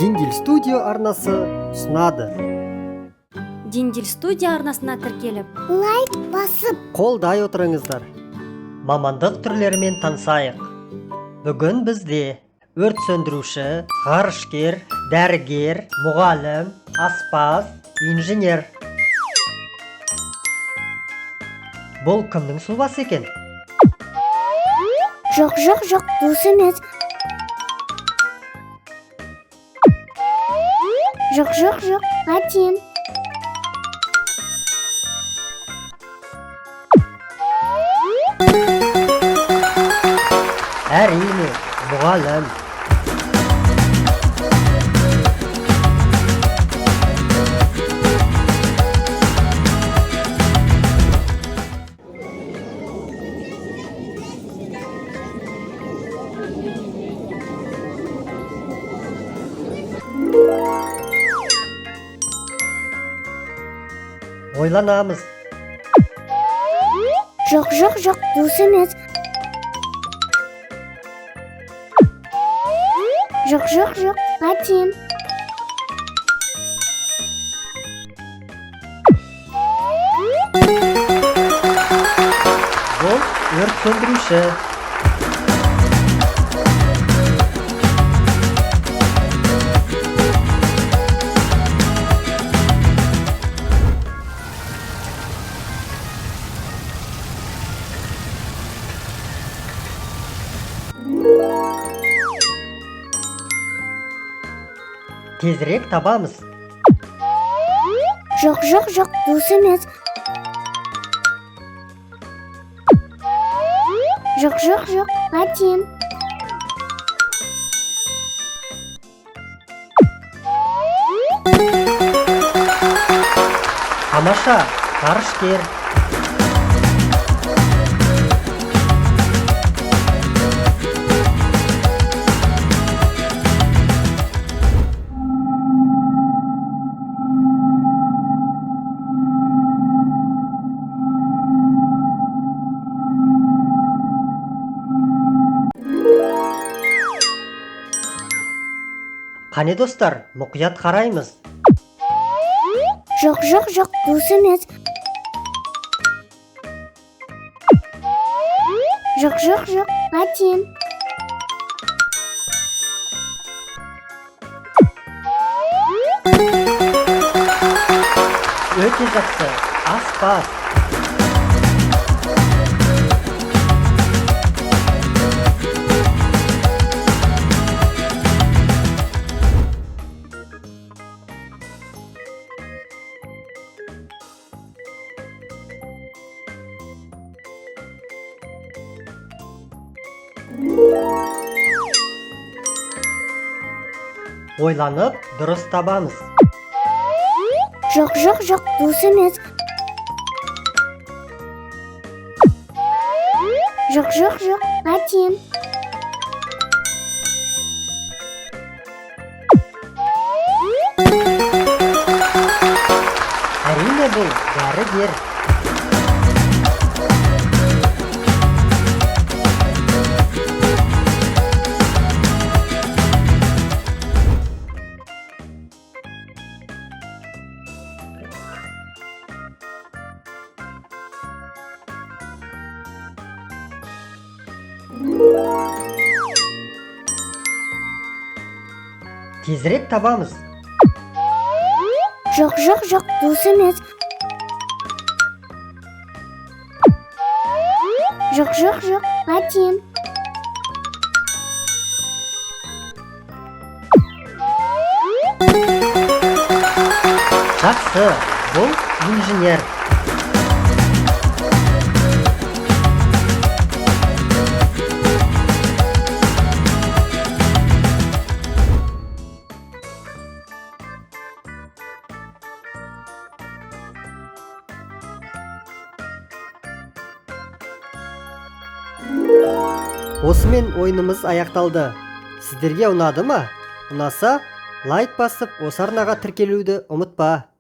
Диндил Студио арнасы ұсынады. Диндил Студия арнасына тіркеліп, лайк басып, Қолдай отырыңыздар. Мамандық түрлерімен танысайық. Бүгін бізде өрт сөндіруші, ғарышкер, дәрігер, мұғалім, аспаз, инженер. Бұл кімнің сұлбасы екен? Жоқ, жоқ, жоқ, дұрыс емес. Жоқ, жоқ, жоқ, қате. Әрине, мұғалім. Ойланамыз. Жоқ, жоқ, жоқ, дұрыс емес. Жоқ, жоқ, жоқ, қате. Бұл өрт сөндіруші. Тезірек табамыз. Жоқ, жоқ, жоқ, дұрыс емес. Жоқ, жоқ, жоқ, қате. Тамаша, ғарышкер. Қане, достар, мұқият қараймыз. Жоқ, жоқ, жоқ, дұрыс емес. Жоқ, жоқ, жоқ, қате. Өте жақсы, аспаз. Ойланып, дұрыс табамыз. Жоқ, жоқ, жоқ, дұрыс емес. Жоқ, жоқ, жоқ, қате. Әрине, бұл дәрігер. Тезірек табамыз. Жоқ, жоқ, жоқ, дұрыс емес. Жоқ, жоқ, жоқ, қате. Жақсы, бұл инженер. Осымен ойынымыз аяқталды. Сіздерге ұнады ма? Ұнаса, лайк басып, осы арнаға тіркелуді ұмытпа.